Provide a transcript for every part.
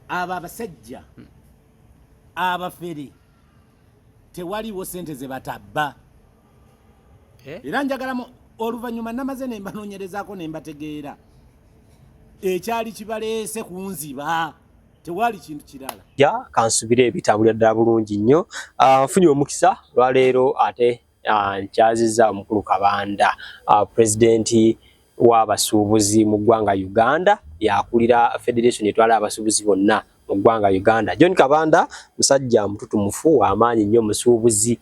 Abo abasajja abafere tewaliwo sente ze batabba. Eh? Era njagala oluvannyuma namaze ne mbanoonyerezaako ne mbategeera ekyali kibaleese kunziba, tewali kintu kirala. Ja kansubire ebitambulira ddala bulungi nnyo. Nfunye omukisa lwaleero ate nkyazizza omukulu Kabanda, pulezidenti w'abasuubuzi mu ggwanga Uganda, yakulira federation etwala abasuubuzi bonna mu ggwanga Uganda. John Kabanda musajja mututumufu w'amaanyi nnyo, musuubuzi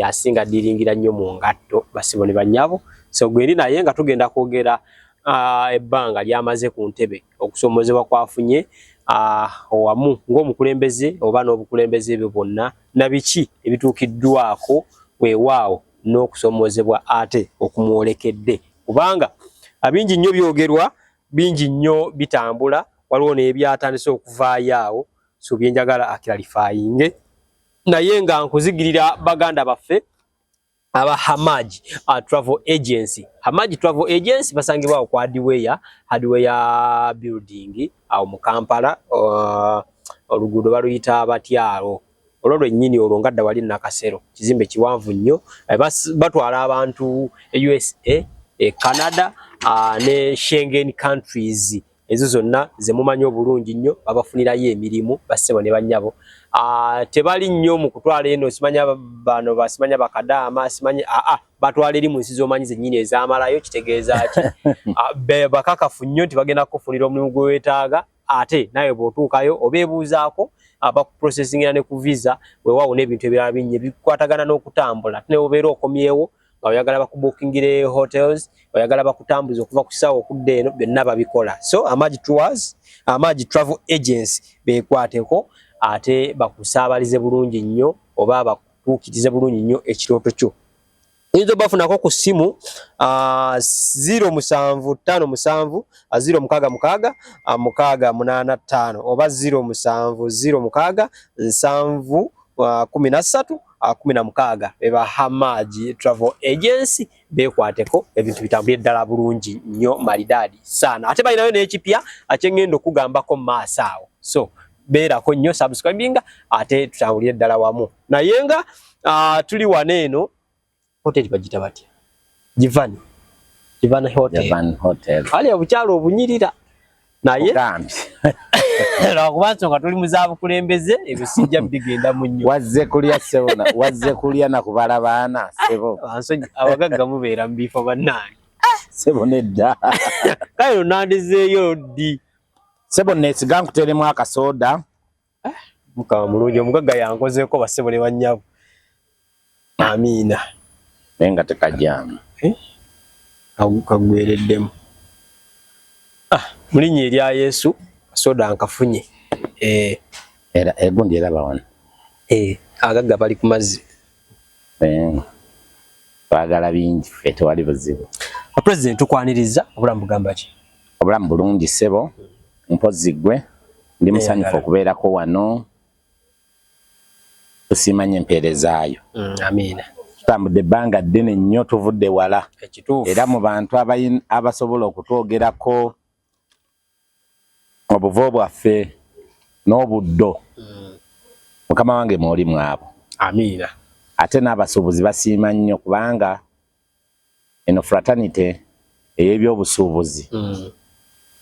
asinga ddiringira nnyo mu ngatto, basibo ne bannyabo. So gwendi naye nga tugenda kwogera ebbanga ly'amaze ku ntebe, okusoomozebwa kwafunye wamu ng'omukulembeze oba n'obukulembeze bwe bwonna na biki ebituukiddwako, weewaawo n'okusoomozebwa ate okumwolekedde, kubanga bingi nnyo byogerwa, bingi nnyo bitambula, waliwo n'ebyatandise okuvaayo awo. So byenjagala aclarifyinge, naye nga nkuzigirira baganda baffe aba Hamaj Travel Agency. Hamaj Travel Agency basangibwa awo ku Hardware Building awo mu Kampala, oluguudo baluyita Batyalo olwo lwennyini olwo nga dda wali Nakasero, kizimbe kiwanvu nnyo. Batwala abantu e USA, e Canada, ne Schengen countries ezo zonna ze mumanyi obulungi nnyo, babafunirayo emirimu, bassebo ne bannyabo. Tebali nnyo mu kutwala eno simanya bano basimanya bakadaama simanya aa, batwala eri mu nsi z'omanyi zennyini ezamalayo. Kitegeeza ki? Bakakafu nnyo nti bagenda kukufunira omulimu gwe weetaaga, ate nawe bw'otuukayo obeebuuzaako, bakuprocessingira ne ku visa, weewaawo n'ebintu ebirala bingi bikwatagana n'okutambula. Ate ne bw'obeera okomyewo nga oyagala bakubookingire hotels, oyagala bakutambuza okuva ku ssaawa okudda eno, byonna babikola. So Amagi Tours, Amagi Travel Agency beekwateko ate bakusaabalize bulungi nnyo oba bakutuukirize bulungi nnyo ekirooto kyo. Oyinza obafunako ku ssimu 0757 066 685 oba 0706 7 13 16. Beba Hamaji Travel Agency, bekwateko ebintu bitambulire ddala bulungi nnyo malidaadi sana. Ate balinayo n'ekipya akyengenda okugambako mu maaso awo, so beerako nnyo, subscribinga ate tutambulire ddala wamu. Naye nga tuli wano eno hoteli bagita batya? Givani, Givani Hotel. Javan Hotel. Ali obukyalo obunyirira naye Ogambye. Lwakuba nsonga tuli mu zabukulembeze, ebyo sijja bigenda mu nnyo. Wazze kulya ssebo, wazze kulya na kubala baana ssebo. Ansonyi, abagagga mubeera mu bifo bannange. Ssebo nedda. Kale nonandizeeyo ddi? Ssebo neesiga nkuteeremu akasooda. Mukama mulungi, omugagga yankozeeko, bassebo ne bannyabo, amiina. Naye nga tekajaamu. Kagwereddemu. Ah, mu linnya erya Yesu, soda nkafunye. Era egundi eraba wano. Agagga bali ku mazzi. Twagala bingi ffe, tewali buzibu. President, tukwaniriza. Obulamu bugamba ki? Obulamu bulungi ssebo, mpozzi ggwe? Ndi musanyufu okubeerako wano, tusiima nnyo empeerezaayo. Amiina. Tutambudde ebbanga ddene nnyo, tuvudde wala. Ekituufu. Era mu bantu abasobola okutwogerako obuvo bwaffe n'obuddo, mukama wange mwoli mwabo. Amiina. Ate n'abasuubuzi basiima nnyo kubanga eno fraternity ey'ebyobusuubuzi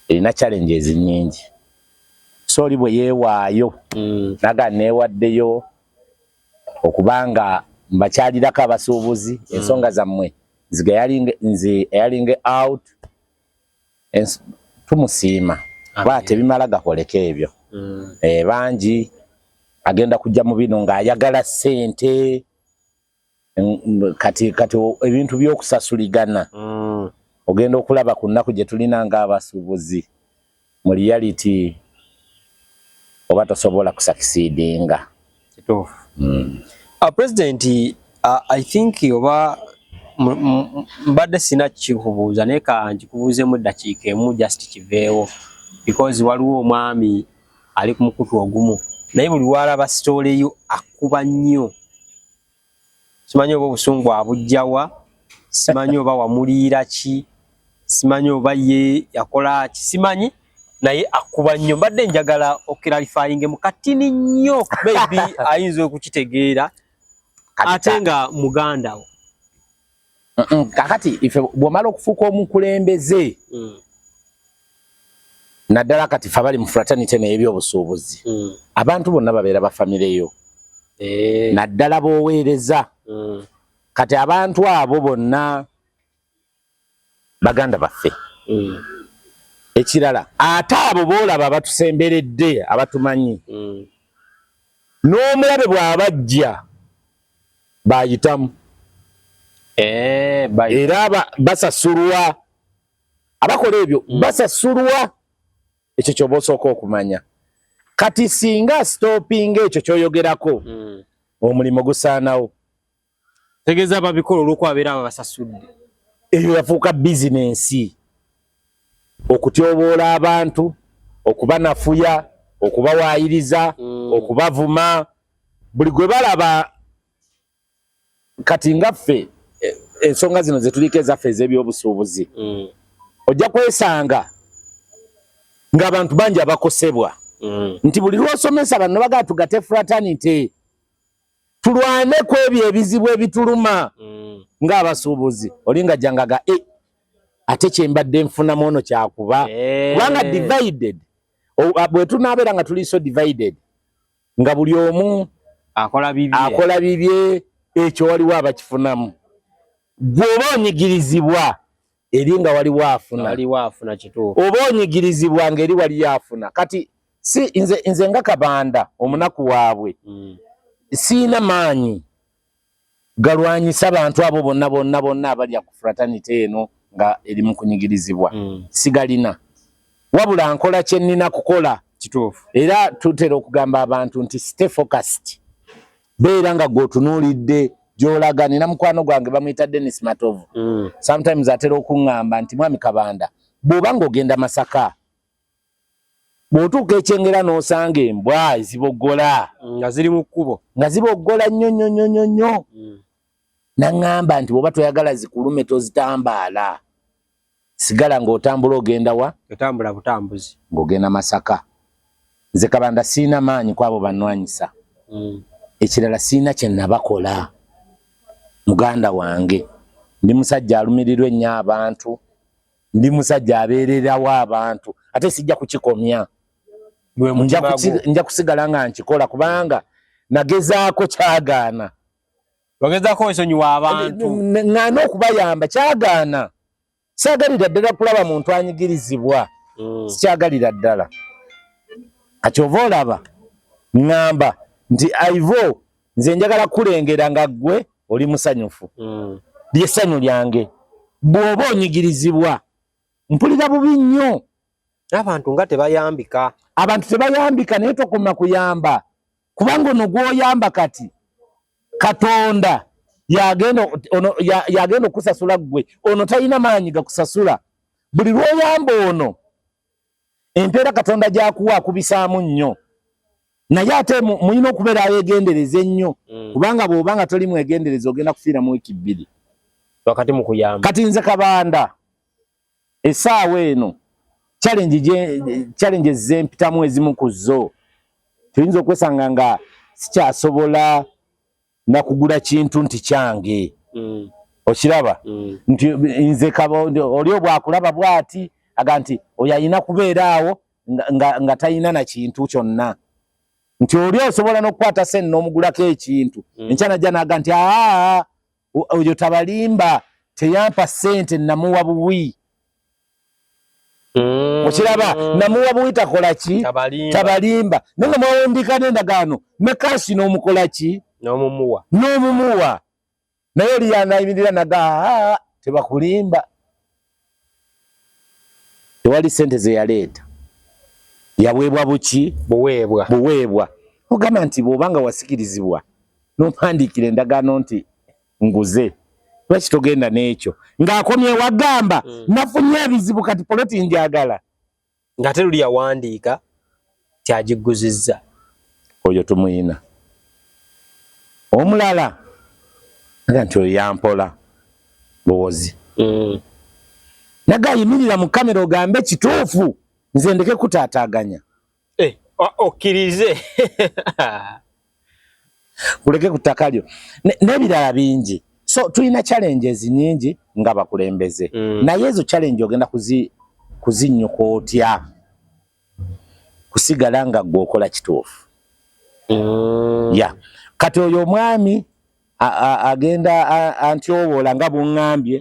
erina challenges nnyingi. So oli bwe yeewaayo naga neewaddeyo okubanga mbakyalirako abasuubuzi, ensonga zammwe nzi airinge out, tumusiima kuba tebimala gakoleka ebyo. Bangi agenda kujja mu bino ng'ayagala ssente. Kati ebintu by'okusasuligana, ogenda okulaba ku nnaku gye tulina ng'abasuubuzi, mu reality oba tosobola kusucceedinga. Kituufu. President, I think oba mbadde sina kikubuuza, naye ka nkikubuuzeemu eddakiika emu just kiveewo, because waliwo omwami ali ku mukutu ogumu, naye buli lwalaba story yo akuba nnyo. Simanyi oba obusungu abujjawa, simanyi oba wamuliira ki, simanyi oba ye yakola ki, simanyi. Naye akuba nnyo. Mbadde njagala oclarifyinge mu katini nnyo, maybe ayinza okukitegeera ate nga muganda wo. Kakati ife bw'omala okufuuka omukulembeze, naddala kati fe abali mu fraternity n'ebyobusuubuzi, abantu bonna babeera bafamireyo, naddala b'oweereza. Kati abantu abo bonna baganda baffe. Ekirala, ate abo boolaba abatusemberedde, abatumanyi, n'omulabe bw'abajja bayitamu. Era basasulwa abakola ebyo, basasulwa. Ekyo kyoba osooka okumanya. Kati singa stoppinga ekyo kyoyogerako, omulimu gusaanawo. Tegeeza babikola olw'okuba babeera babasasudde. Eyo yafuuka bizinensi, okutyoboola abantu, okubanafuya, okubawaayiriza, okubavuma, buli gwe balaba. Kati nga ffe ensonga zino zetuliko ezaffe ez'ebyobusuubuzi, ojja kwesanga ng'abantu bangi abakosebwa, nti buli lwosomesa bano bagaa tugate fraternity tulwane ku ebyo ebizibu ebituluma ng'abasuubuzi, oli nga jjangaga e ate kyembadde nfunamu ono kyakuba, kubanga divided, bwe tunaabeera nga tuli so divided nga buli omu akola bibye, akola bibye, ekyo waliwo abakifunamu. Bw'oba onyigirizibwa eri nga waliwo afuna, waliwo afuna, kituufu. Oba onyigirizibwa ng'eri waliyo afuna. Kati si nze nga Kabanda omunaku waabwe, siina maanyi galwanyisa bantu abo bonna bonna bonna abalya ku fraternity eno nga eri mu kunyigirizibwa. Sigalina, wabula nkola kye nnina kukola. Era tutera okugamba abantu nti stay focused, beera nga gweotunuulidde gy'olaga. Nina mukwano gwange bamuyita Dennis Matovu. Sometimes atera okuŋŋamba nti, "Mwami Kabanda, bw'oba ng'ogenda Masaka, bw'otuuka ekyengera n'osanga embwa eziboggola nga ziri mu kkubo, nga ziboggola nnyo nnyo nnyo nnyo nnyo," naŋŋamba nti bw'oba toyagala zikulume, tozitambaala, sigala ng'otambula ogenda wa? Otambula butambuzi. Ng'ogenda Masaka. Nze Kabanda siina maanyi ku abo bannwanyisa. Ekirala, siina kye nabakola. Muganda wange, ndi musajja alumirirwa ennyo abantu, ndi musajja abeererawo abantu, ate sijja kukikomya. Gwe mutima gwo. Nja kusigala nga nkikola kubanga nagezaako, kyagaana. Wagezaako wesonyiwa abantu. Ŋŋaana okubayamba, kyagaana. Saagalira ddala kulaba muntu anyigirizibwa. Sikyagalira ddala. Kati ova olaba ŋŋamba nti aivo nze njagala kulengera nga ggwe oli musanyufu, lyessanyu lyange. Bw'oba onyigirizibwa, mpulira bubi nnyo. Abantu nga tebayambika. Abantu tebayambika, naye tokoma kuyamba, kubanga ono gw'oyamba kati Katonda yagenda ono yagenda okusasula. Ggwe ono talina maanyi gakusasula. Buli lw'oyamba ono, empeera Katonda gy'akuwa akubisaamu nnyo. Naye ate mulina okubeera abeegendereza ennyo, kubanga bw'oba nga toli mwegendereza, ogenda kufiira mu wiiki 2 wakati mu kuyamba. Kati nze Kabanda essaawa eno challenges zempitamu, ezimu ku zo tuyinza okwesanga nga sikyasobola nakugula kintu nti kyange. Okiraba nti nze oli obwakulaba bwati aga nti oyo alina kubeera awo nga talina na kintu kyonna, nti oli osobola n'okukwata sente n'omugulako ekintu, enkya najja naga nti aa, oyo tabalimba, teyampa sente, namuwa buwi. Okiraba, namuwa buwi, takola ki? Tabalimba. Tabalimba. Naye nga mwawandika n'endagaano ne cash, n'omukola ki? N'omumuwa. N'omumuwa. Naye oli yanayimirira naga, "Aa, tebakulimba, tewali sente zeyaleeta, yaweebwa buki?" Buweebwa. Buweebwa. Ogamba nti bw'oba nga wasikirizibwa n'opandiikira endagaano nti nguze, lwaki togenda n'ekyo? Ng'akomye wagamba, "Nafunye ebizibu, kati poloti njagala." Ng'ate luli yawandiika kyagiguzizza. Oyo tumuyina. Omulala aga nti oyo yampola buwozi. Naga, "Yimirira mu kamera ogambe kituufu." Nze ndeke kutaataaganya. Eh, okkirize. Kuleke ku ttaka lyo n'ebirala bingi. So tulina challenges nyingi nga bakulembeze. Naye ezo challenge ogenda kuzinnyuka otya kusigala nga gwe okola kituufu? Ya, kati oyo omwami agenda antyoboola nga buŋŋambye.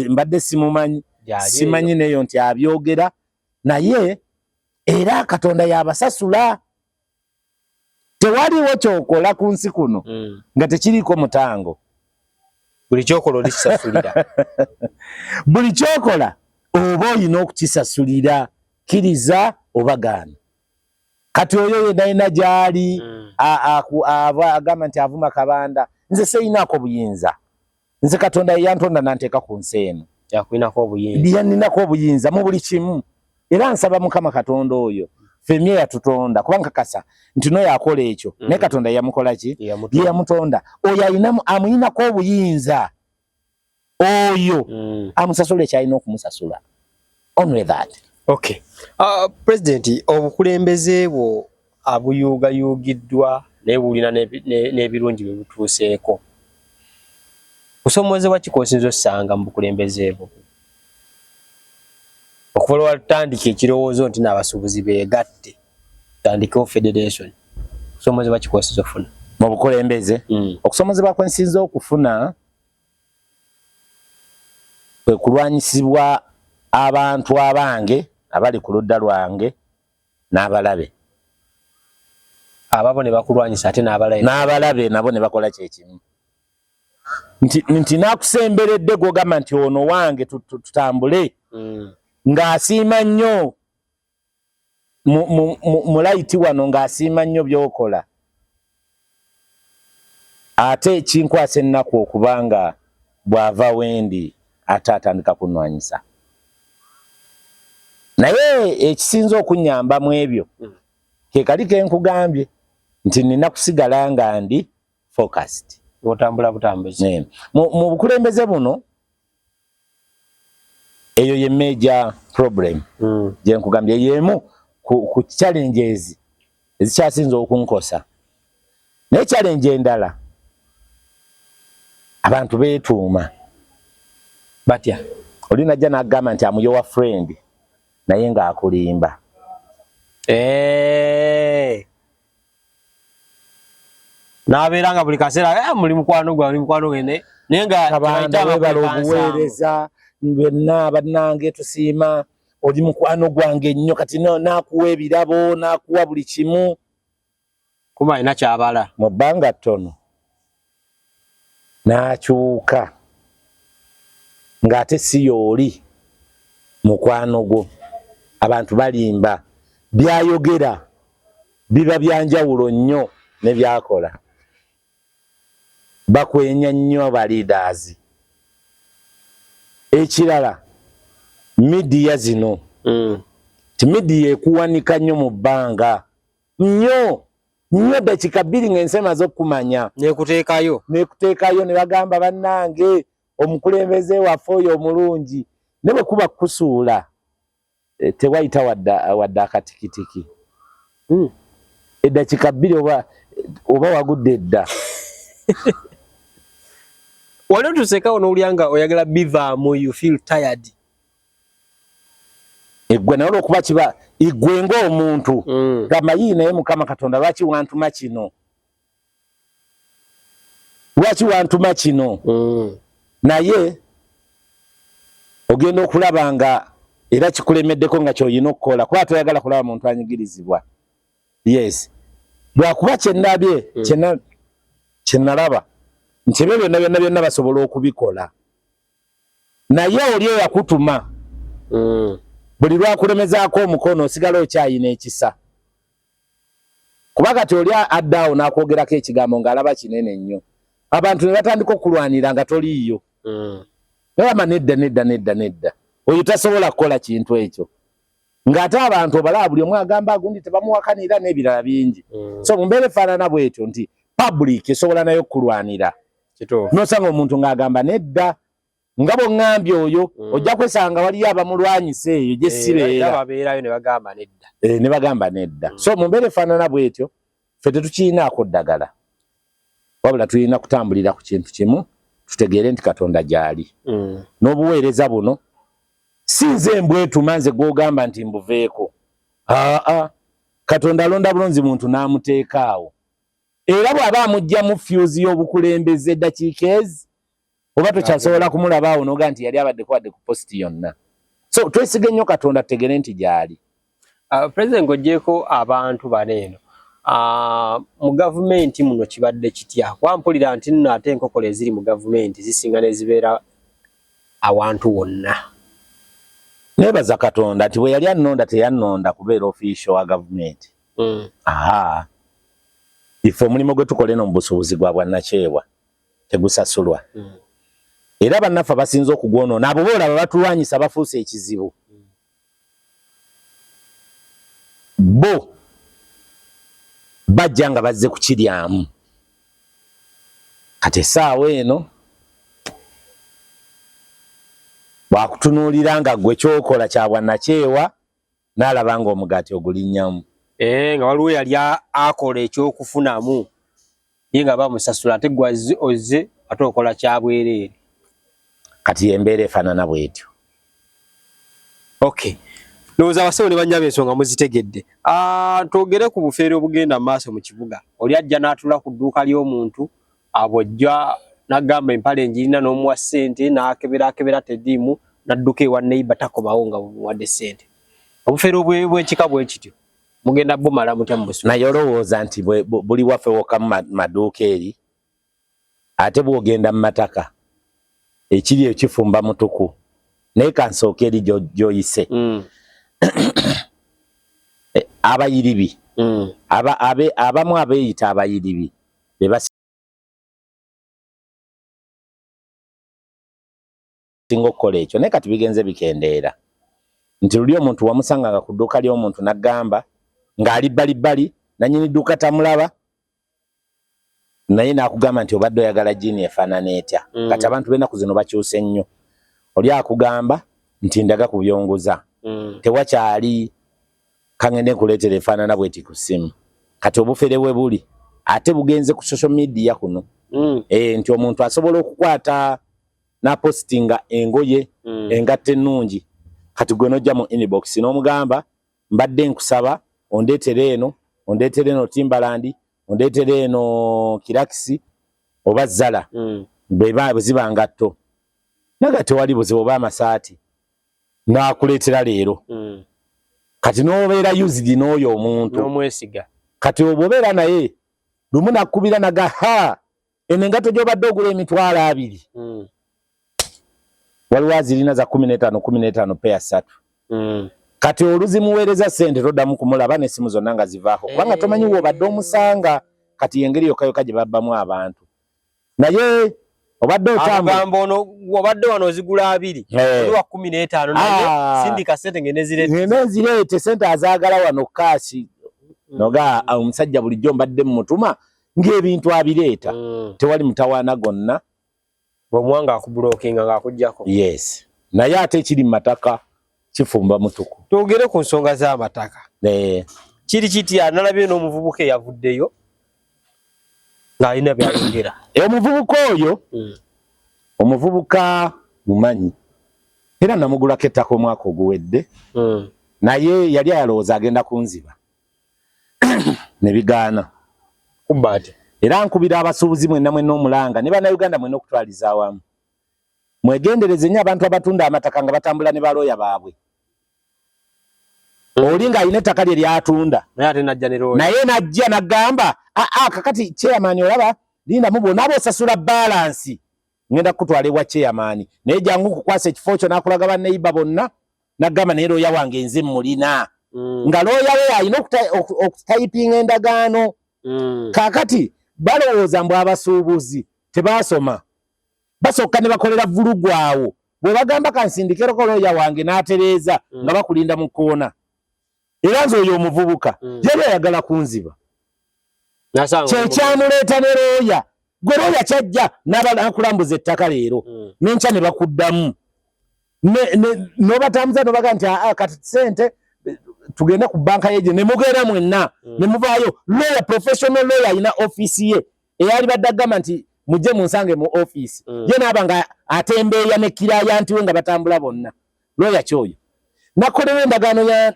Mbadde simumanyi, simanyi neyo nti abyogera, naye era Katonda yabasasula. Tewaliwo kyokola ku nsi kuno nga tekiriiko mutango. Buli kyokola olikisasulira. Buli kyokola oba olina okukisasulira, kkiriza oba gaana. Kati oyo yenna yina gy'ali agamba nti avuma Kabanda, nze seyinaako buyinza. Nze Katonda yeyantonda nanteeka ku nsi eno. Yakulinako obuyinza. Yanninako obuyinza mu buli kimu, era nsaba Mukama Katonda oyo femye yatutonda, kuba nkakasa nti noyo akola ekyo naye Katonda yamukola ki? Ye yamutonda. Oyo ayinamu, amuyinako obuyinza oyo amusasula ekyalina okumusasula. Only that. Okay. President, obukulembeze bwo abuyuugayuugiddwa, naye bulina n'ebirungi bye butuuseeko. Kusomoozebwa ki kw'osinza osanga mu bukulembeze bwo? Okuva lwe watandika ekirowoozo nti n'abasuubuzi beegatte, tutandikewo federation, kusomoozebwa ki kw'osinza okufuna? Mu bukulembeze? Okusomoozebwa kwe nsinza okufuna kwe kulwanyisibwa abantu abange abali ku ludda lwange n'abalabe. Ababo ne bakulwanyisa, ate n'abalabe. N'abalabe nabo ne bakola kyekimu. Nti naakusemberedde gw'ogamba nti ono wange, tutambule, ng'asiima nnyo mu layiti wano, ng'asiima nnyo by'okola, ate kinkwasa ennaku okubanga bw'ava wendi ate atandika kunwanyisa. Naye ekisinza okunnyamba mu ebyo ke kali ke nkugambye nti nina kusigala nga ndi focused. Otambula butambuzi. Mu bukulembeze buno, eyo ye major problem gye nkugambye, y'emu ku challenges ezikyasinza okunkosa. Naye challenge endala, abantu beetuuma. Batya? Oli najja n'agamba nti am your friend, naye ng'akulimba. Eh. N'abeera nga buli kaseera, muli mukwano gwe, muli mukwano gwe, naye nga Kabanda, webala obuweereza byonna, bannange tusiima, oli mukwano gwange nnyo. Kati n'akuwa ebirabo, n'akuwa buli kimu. Kuba alina kyabala. Mu bbanga ttono n'akyuka ng'ate si y'oli mukwano gwo. Abantu balimba, byayogera biba byanjawulo nnyo ne byakola. Bakwenya nnyo ba leaders. Ekirala, media zino, ti media ekuwanika nnyo mu bbanga nnyo nnyo, dakiika 2 ng'ensi emaze okukumanya. Nekuteekayo. Nekuteekayo ne bagamba, bannange, omukulembeze waffe oyo omulungi. Ne bwe kuba kusuula, tewayita wadde akatikitiki, eddakiika 2 oba wagudde edda. Wali otusekawo n'owulira nga oyagala bivaamu, you feel tired? Eggwe naye olwokuba kiba igwe ng'omuntu, gamba, yii, naye Mukama Katonda, lwaki wantuma kino? Lwaki wantuma kino? Naye ogenda okulaba nga era kikulemeddeko nga kyolina okukola, kuba toyagala kulaba muntu anyigirizibwa. Yes, lwakuba kyendabye, kyenalaba nti ebyo byonna byonna byonna basobola okubikola, naye oli eyakutuma, buli lwakulemezaako omukono osigala okyayina ekisa, kuba kati oli addaawo n'akwogerako ekigambo ng'alaba kinene nnyo, abantu ne batandika okulwanira nga toliiyo. Nagamba, nedda, nedda, nedda, nedda, oyo tasobola kukola kintu ekyo, ng'ate abantu obalaba buli omu agamba agundi tebamuwakanira n'ebirala bingi. So mu mbeera efaanana bwetyo nti public esobola nayo okukulwanira, nosanga omuntu ng'agamba nedda. Nga bw'oŋŋambye oyo, ojja kwesanga waliyo abamulwanyisa eyo gye sibeera. Babeerayo ne bagamba nedda. Ne bagamba nedda. So mu mbeera efaanana bw'etyo, ffe tetukirinaako ddagala, wabula tulina kutambulira ku kintu kimu, tutegeere nti Katonda gy'ali. N'obuweereza buno si nze mbwetuma, nze gw'ogamba nti mbuveeko. Aa, Katonda alonda bulonzi muntu n'amuteeka awo, era bw'aba amuggyamu fuse y'obukulembeze eddakiika ezi, oba tokyasobola kumulaba awo n'oga nti yali abaddeko wadde ku post yonna. So twesige nnyo Katonda, tutegere nti gy'ali. President, ng'oggyeeko abantu bano eno, mu gavumenti muno kibadde kitya? Kuba mpulira nti nno ate enkokola eziri mu gavumenti zisinga n'ezibeera awantu wonna. Neebaza Katonda nti bwe yali annonda, teyannonda kubeera official wa gavumenti. Aha, ife omulimu gwe tukola eno mu busuubuzi gwa bwannakyewa, tegusasulwa. Era bannaffe abasinze okugwonoona, abo boolaba batulwanyisa, bafuuse ekizibu. Bo bajja nga bazze kukiryamu. Kati essaawa eno bwakutunuulira nga gwe kyokola kya bwannakyewa, n'alaba nga omugaati ogulinnyamu. Nga waliwo yali akola ekyokufunamu ye nga bamusasula, ate gwe ozze ate okola kyabwereere. Kati embeera efaanana bwetyo. Okay, ndowooza abasawo ne bannyabo ensonga muzitegedde. Twogere ku bufeere obugenda mu maaso mu kibuga. Oli ajja n'atula ku dduuka ly'omuntu, abwojja n'agamba empale njirina, n'omuwa ssente, n'akebera akebera tediimu, n'adduka ewa neighbor, takomawo nga bumuwadde ssente. Obufeere bw'ekika bwe kityo mugenda bumala mutya mu busuubuzi? Naye olowooza nti buli waffe wokka mu maduuka eri? Ate bw'ogenda mu mataka, ekiri ekifumba mutuku. Naye kansooka eri gy'oyise. Abayiribi, abamu abeeyita abayiribi be basinga okukola ekyo, naye kati bigenze bikendeera. Nti luli omuntu wamusanganga ku dduuka ly'omuntu n'aggamba ng'ali bbalibbali, nannyini dduuka tamulaba, naye n'akugamba nti obadde oyagala jean efaanana etya? Kati abantu b'ennaku zino bakyuse nnyo. Oli akugamba nti ndaga ku byonguza. Tewakyali kangende nkuleetera efaanana bweti ku ssimu. Kati obufere bwe buli ate bugenze ku social media kuno. Nti omuntu asobola okukwata n'apositinga engoye, engatto ennungi. Kati gwe n'ojja mu inbox n'omugamba, mbadde nkusaba ondeetere eno, ondeetere eno Timberland, ondeetere eno Kirakisi oba Zara. Bweba bwe ziba ngatto, naga tewali buzibu, oba amasaati, n'akuleetera leero. Kati n'obeera used n'oyo omuntu. N'omwesiga. Kati obwobeera naye, lumu nakkubira naga, ha, eno engatto gy'obadde ogula 200,000, waliwo azirina za 15 15, peya 3. Kati oluzimuweereza ssente, toddamu kumulaba n'essimu zonna nga zivaako, kubanga tomanyi w'obadde omusanga. Kati yengeri yokka yokka gye babbamu abantu. Naye obadde otambula, Akugamba ono obadde wano ozigula 20, oli wa 15, naye sindika ssente ngende zireete. Ngende nzireete, ssente azaagala wano cash. Noga omusajja bulijjo mbadde mumutuma ng'ebintu abireeta, tewali mutawaana gonna. Bw'omuwanga akublockinga ng'akuggyako. Yes, naye ate ekiri mu mataka kifumba mutuku. Twogere ku nsonga z'amataka. Kiri kitya? Nalabye n'omuvubuka eyavuddeyo ng'alina byayogera. Omuvubuka oyo, omuvubuka mumanyi, era namugulako ettaka omwaka oguwedde. Naye yali ayalowooza agenda kunziba, ne bigaana. Kubba ati? Era nkubira abasuubuzi mwenna mwenna omulanga ne Bannayuganda mwenna okutwaliza awamu, mwegendereze nnyo abantu abatunda amataka nga batambula ne balooya baabwe. Oli ng'alina ettaka lye lyatunda, Naye ate najja ne looya. Naye najja n'agamba, aa, kakati chairman, olaba lindamu, bw'onaaba osasula balance ngenda kukutwala ewa chairman, naye jangu nkukwasa ekifo kyo. N'akulaga banneiba bonna, n'agamba, naye looya wange nze mmulina. Nga looya we alina okutayipinga endagaano. Kaakati balowooza mbu abasuubuzi tebaasoma, basooka ne bakolera vulugu awo. Bwe bagamba kansindikereko looya wange n'atereeza, nga bakulinda mu kkoona. Era nze oyo omuvubuka yali ayagala kunziba, Nasanga kyekyamuleeta ne looya. Gwe looya kyajja n'akulambuza ettaka leero n'enkya ne bakuddamu n'obatambuza n'obaga nti aa kati sente tugende ku banka yeje ne mugenda mwenna ne muvaayo. Lawyer, professional lawyer alina ofiisi ye eyali badde agamba nti mujje munsange mu ofiisi ye naaba nga atembeeya ne client we nga batambula bonna. Lawyer kyoyo nakolera endagaano ya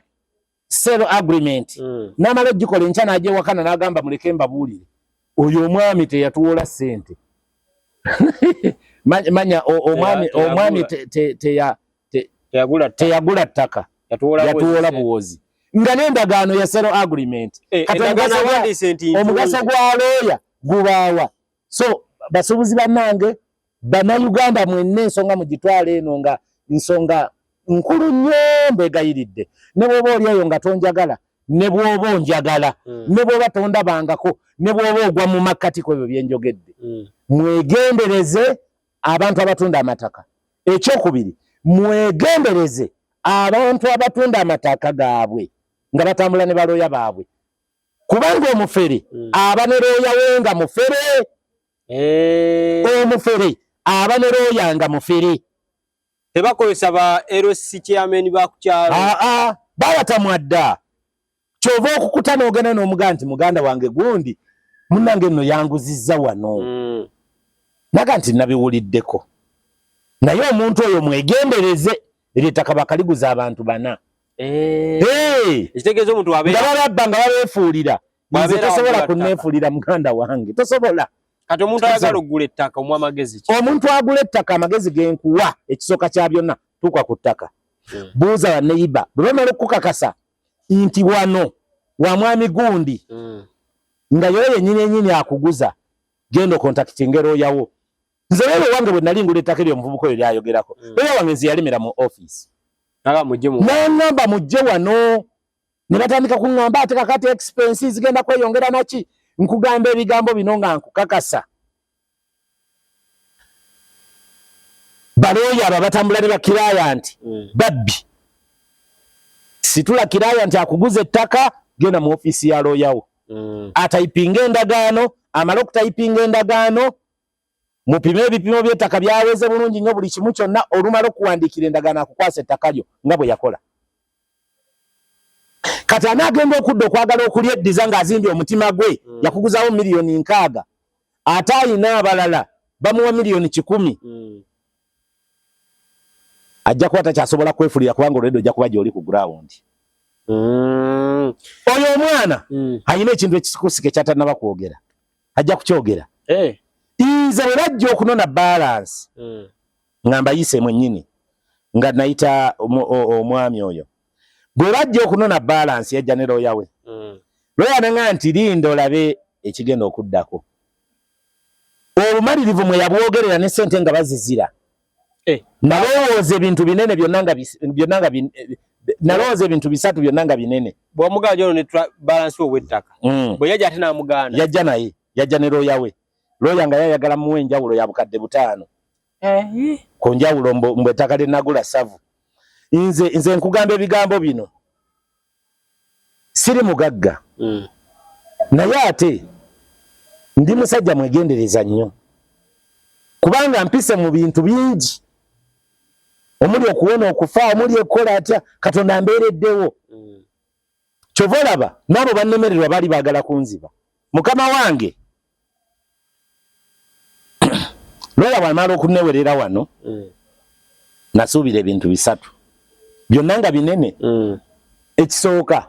sale agreement n'amala ogikola, enkya n'agyewakana n'agamba muleke mbabuulire, oyo omwami teyatuwola ssente. Manya omwami omwami teyagula ttaka, yatuwola buwozi nga n'endagaano ya sale agreement. Eh, Kati omugaso gwa looya gubaawa? So basuubuzi bannange, Bannayuganda mwenna, ensonga mugitwala eno nga nsonga nkulu nnyo. Mbegayiridde, ne bw'oba oli eyo nga tonjagala, ne bw'oba onjagala, ne bw'oba tondabangako, ne bw'oba ogwa mu makkati ku ebyo byenjogedde, mwegendereze abantu abatunda amataka. Ekyokubiri, mwegendereze abantu abatunda amataka gaabwe nga batambula ne balooya baabwe, kubanga omufere aba ne looya we nga mufere. Omufere aba ne looya nga mufere. Tebakozesa ba LC chairman ba ku kyalo. Aa, babatamwa dda. Kyova okukuta n'ogenda n'omugaa nti muganda wange gundi munnange nno yanguzizza wano, naga nti nabiwuliddeko, naye omuntu oyo mwegendereze, eryo ettaka bakaliguza abantu bana. Ekitegeeza omuntu nga bababba nga babeefuulira. Nze tosobola kunneefuulira, muganda wange, tosobola. Kati omuntu ayagala okugula ettaka omuwa amagezi ki? Omuntu agula ettaka, amagezi genkuwa, ekisooka kya byonna, tuuka ku ttaka, buuza banneyiba. Bwe bamala okukakasa nti wano wa mwami gundi, nga yoyo yennyini ennyini akuguza, genda ocontactinge looyawo. Nze looya wange bwe nali ngula ettaka eryo omuvubuka oyo lyayogerako, looya wange nze yalemera mu ofiisi, n'aŋŋamba mujje wano, ne batandika kuŋŋamba ate kakati expenses zigenda kweyongera naki. Nkugamba ebigambo bino nga nkukakasa, balooya abo abatambula ne baclient babbi. Situla client akuguza ettaka, genda mu ofiisi ya looyawo, atayipinga endagaano. Amale okutayipinga endagaano, mupime ebipimo by'ettaka byaweze bulungi nnyo buli kimu kyonna. Olumala okuwandiikira endagaano, akukwasa ettaka lyo nga bwe yakola. Kati anaagenda okudda okwagala okulyeddiza ng'azimbye omutima gwe, yakuguzaawo 60 million, ate ayina abalala bamuwa 100 million, ajja kuba takyasobola kwefulira, kubanga olwedde ojja kuba gy'oli ku ground. Oyo omwana ayina ekintu ekikusika ekyatanaba kwogera, ajja kukyogera. Nze bwe bajja okunona balance, nga mbayise mwennyini nga nayita omwami oyo, bwe bajja okunona balance yajja ne looya we. Looya naŋa nti linda olabe ekigenda okuddako. Obumalirivu mwe yabwogerera ne sente nga bazizira. Nalowooza ebintu binene byonna nga byonna nga nalowooza ebintu bisatu byonna nga binene. Bw'omugaana ono ne balance ow'ettaka, bwe yajja ate n'amugaana. Yajja naye, yajja ne looya we. Looya nga yayagala muwa enjawulo ya 50,000 ku njawulo mbu ettaka lye nagula savu. Nze nkugamba ebigambo bino, siri mugagga, naye ate ndi musajja mwegendereza nnyo, kubanga mpise mu bintu bingi omuli okuwona okufa, omuli okukola atya. Katonda ambeereddewo. Kyova olaba n'abo bannemererwa baali baagala kunziba. Mukama wange looya bw'amala okunewerera wano, nasuubira ebintu bisatu byonna nga binene. Ekisooka,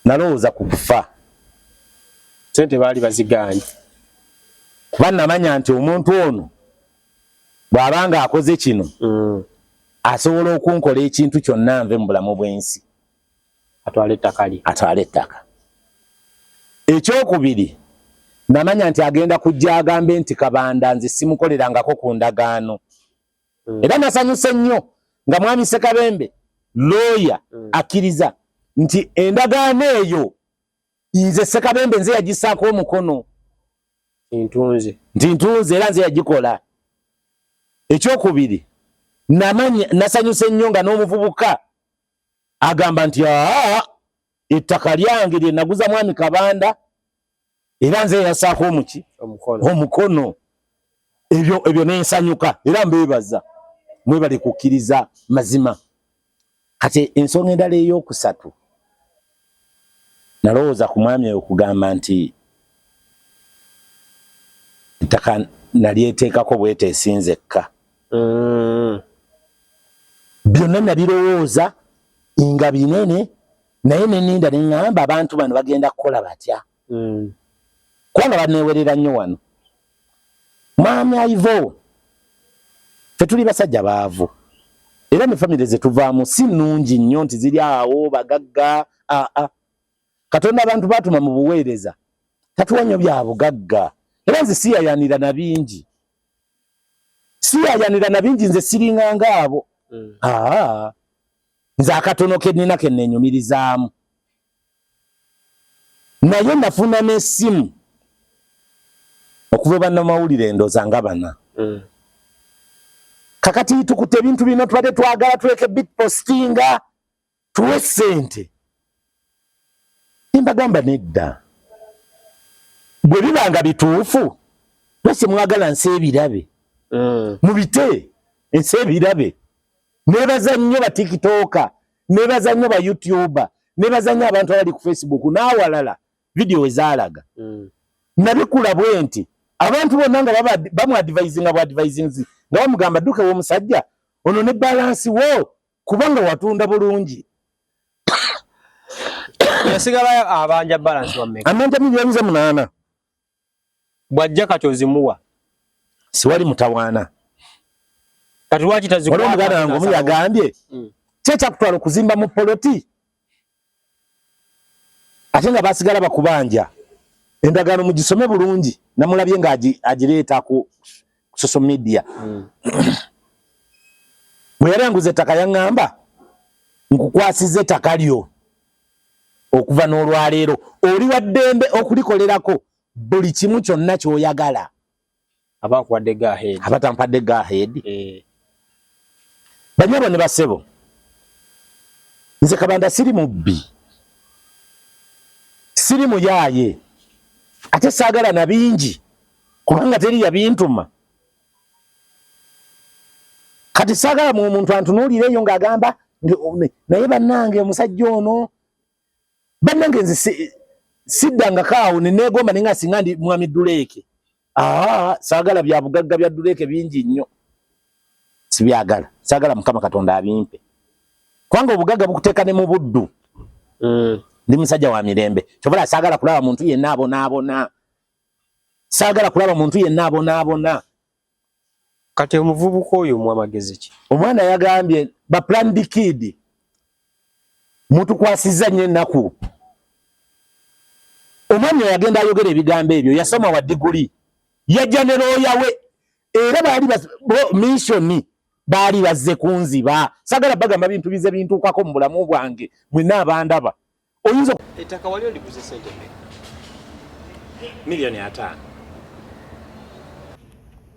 nalowooza ku kufa. Sente baali bazigaanye. Kuba namanya nti omuntu ono bw'aba nga akoze kino, asobola okunkola ekintu kyonna nve mu bulamu bw'ensi. Atwale ettaka lye. Atwale ettaka. Ekyokubiri, namanya nti agenda kujja agambe nti Kabanda nze simukolerangako ku ndagaano. Era nasanyuse nnyo nga mwami Sekabembe looya akkiriza nti endagaano eyo nze Sekabembe nze yagisaako omukono. Ntunze. Nti ntunze era nze yagikola. Ekyokubiri, namanya nasanyuse nnyo nga n'omuvubuka agamba nti aa, ettaka lyange lye naguza mwami Kabanda. Era nze yasaako omuki omukono ebyo ebyo nensanyuka era mbeebaza mwebale kukkiriza mazima. Kati ensonga endala ey'okusatu, nalowooza ku mwami oyo okugamba nti ettaka nalyeteekako bweteesinzekka. Byonna nabirowooza nga binene, naye neninda neŋŋamba abantu bano bagenda kukola batya? Kubanga baneewerera nnyo wano. Mwami Aivo, ffe tuli basajja baavu era ne famire ze tuvaamu si nnungi nnyo nti ziri awo bagagga. Aa, Katonda abantu baatuma mu buweereza tatuwa nnyo bya bugagga, era nze siyayanira na bingi, siyayanira na bingi, nze siringanga abo. Aa, nze akatono ke nnina ke neenyumirizaamu. Naye nafuna n'essimu okuva bannamawulire endooza nga bana. Kakati tukutte ebintu bino tubadde twagala tuleke bitpostinga tuwe ssente. Mbagamba nedda, bwe biba nga bituufu lwaki mwagala nsi ebirabe? Mubite ensi ebirabe. Nebaza nnyo ba tiktoker, nebaza nnyo ba youtuber, nebaza nnyo abantu abali ku Facebook n'awalala vidiyo we zaalaga. Nabikula bwe nti abantu bonna nga bamuadvisinga bu advisings nga bamugamba dduka ew'omusajja ono ne balansi wo kubanga watunda bulungi. Yasigala abanja balance wa mmeka? Amanja 8 million. Bw'ajja kati ozimuwa? Siwali mutawaana. Kati lwaki tazikwata? Waliwo muganda wange omu yagambye, ki ekyakutwala okuzimba mu poloti ate nga basigala bakubanja? Endagaano mugisome bulungi. Namulabye nga agireeta ku social media. Bwe yali anguza ettaka yaŋŋamba, nkukwasiza ettaka lyo okuva n'olwaleero oli wa ddembe okulikolerako buli kimu kyonna ky'oyagala. Aba akuwadde go ahead. Aba tampadde go ahead? Banyabo ne basebo, nze Kabanda siri mubbi, siri muyaaye, ate saagala na bingi kubanga teri yabintuma. Kati saagala mu omuntu antunuulire eyo ng'agamba naye bannange omusajja ono, bannange nze siddangako awo ne neegomba naye nga singa ndi mwami Duleeke. Aa, saagala bya bugagga bya Duleeke bingi nnyo, sibyagala, saagala Mukama Katonda abimpe kubanga obugagga bukuteeka ne mu buddu. Ndi musajja wa mirembe, kyobala saagala kulaba muntu yenna abonaabona, saagala kulaba muntu yenna abonaabona. Kati omuvubuka oyo omuwa magezi ki? Omwana yagambye ba plan D kid mutukwasizza nnyo ennaku. Omwami oyo agenda ayogera ebigambo ebyo yasoma wa diguli, yajja ne looya we, era baali mission baali bazze kunziba. Sagala bagamba bintu bize bintuukako mu bulamu bwange, mwenna abandaba oyinza Ettaka wali oliguze sente mmeka? 50 million.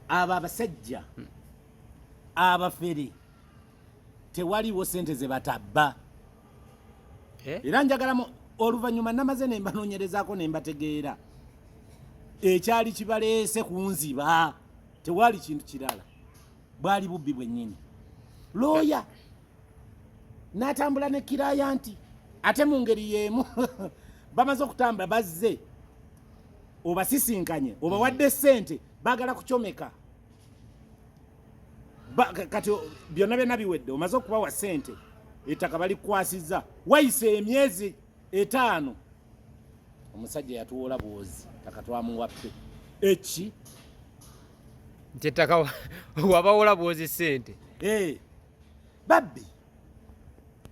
Abo abasajja abafere tewaliwo sente ze batabba. Eh? Era njagala oluvannyuma namaze ne mbanoonyerezaako ne mbategeera ekyali kibaleese kunziba, tewali kintu kirala, bwali bubbi bwennyini. Looya n'atambula ne kiraya nti ate mu ngeri y'emu bamaze okutambula bazze obasisinkanye obawadde ssente baagala kucomeka. Kati byonna byonna biwedde, omaze okubawa ssente, ettaka balikwasizza, wayise emyezi 5, omusajja yatuwola bwozi ttaka twamuwa ffe eki. Nti ettaka wabawola bwozi ssente? Eh, babbi,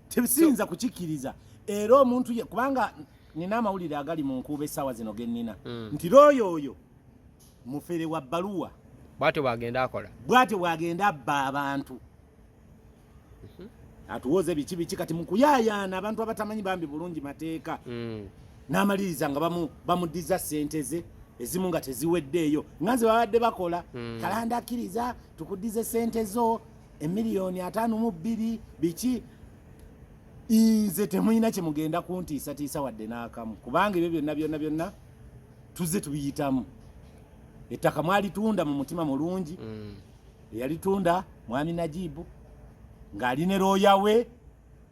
tebisiyinza kukikkiriza. Era omuntu ye kubanga nina amawulire agali mu nkuuba essaawa zino ge nnina nti looyo oyo mufere wa bbaluwa. Bwatyo bwagenda akola. Bwatyo bwagenda abba abantu, atuwoze biki biki. Kati mu kuyaayaana abantu abatamanyi bambi bulungi mateeka, n'amaliriza nga bamuddiza ssente ze ezimu nga teziweddeeyo nga nze babadde bakola. Kalanda akkiriza tukuddize ssente zo 52 emiliyoni biki. Nze temulina kyemugenda kuntiisatiisa wadde n'akamu kubanga ebyo byonna byonna byonna. Tuzze tubiyitamu. Ettaka mwalitunda mu mutima mulungi. Eyalitunda mwami Najibu ng'ali ne looya we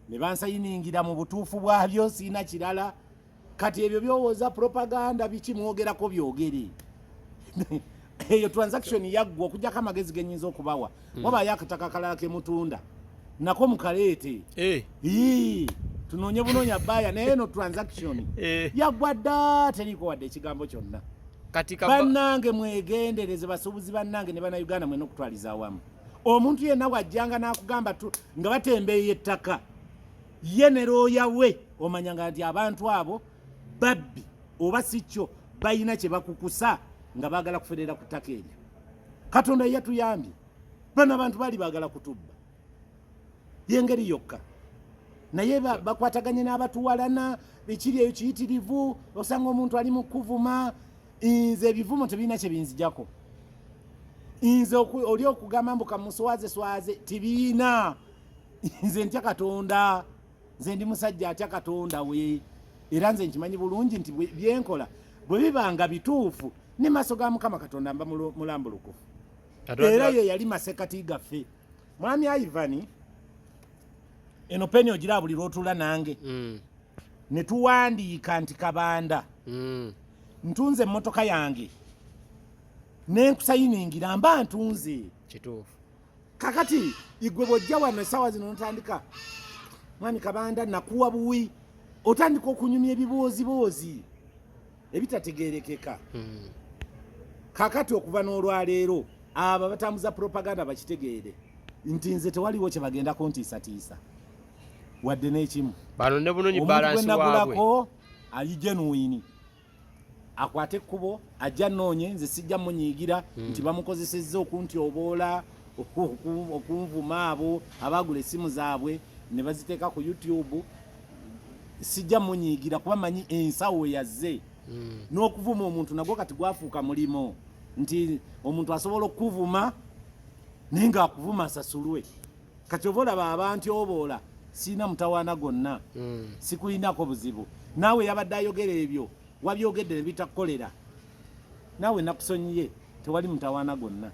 ne bansayiningira mu butuufu bwabyo, siina kirala. Kati ebyo byowooza propaganda biki mwogerako byogere. Eyo transaction yaggwa okujjako amagezi genyinza okubawa. Wabayo akataka akalala kemutunda nako mukaleete. Ii, tunoonye bunoonya baya, naye eno transaction yaggwa dda, teriiko wadde ekigambo kyonna. Kati Bannange, mwegendereze, basuubuzi bannange ne Bannayuganda mwena okutwaliza awamu. Omuntu yenna wajjanga n'akugamba nga batembeeya ettaka ye ne looya we, omanyanga nti abantu abo babbi oba si kyo balina kye bakukusa nga baagala kuferera ku ttaka eryo. Katonda ye yatuyambye, bano abantu baali baagala kutubba, yengeri yokka, naye bakwataganye n'abatuwalana. Ekiri eyo kiyitirivu, osanga omuntu ali mu kuvuma. Nze ebivumo tebirina kye binzijako. Nze oli okugamba mbu kamuswaze swaze, tibiina. Nze ntya Katonda, nze ndi musajja atya Katonda we, era nze nkimanyi bulungi nti byenkola bwe biba nga bituufu ne maaso ga Mukama Katonda mba mulambulukufu. Era ye yali masekati gaffe. Mwami Ivan, eno peni ogira buli lwotula nange ne tuwandiika nti Kabanda ntunze emmotoka yange nenkusayiningira, mba ntunze. Kakati igwe bwojja wano essaawa zino notandika, "Mwami Kabanda, nakuwa buwi," otandika okunyumya ebibooziboozi ebitategerekeka. Kakati okuva n'olwaleero abo abatambuza propaganda bakitegeere nti nze tewaliwo kye bagenda kuntiisatiisa wadde n'ekimu. Bano ne bunonyi Omuntu gwe balance waabwe. nagulako ali genuine, akwate ekkubo ajja noonye, nze sijja munyiigira nti bamukozesezza okuntyoboola, okunvuma. Abo abaagula essimu zaabwe ne baziteeka ku YouTube, sijja munyiigira kuba manyi ensawo yazze. N'okuvuma omuntu nagwo kati gwafuuka mulimo, nti omuntu asobola okukuvuma naye ng'akuvuma asasulwe. Kati oba olaba abantyoboola, siina mutawaana gwonna. Sikulinako buzibu naawe. Yabadde ayogera ebyo, wabyogedde ne bitakukolera, naawe nakusonyiye, tewali mutawaana gwonna.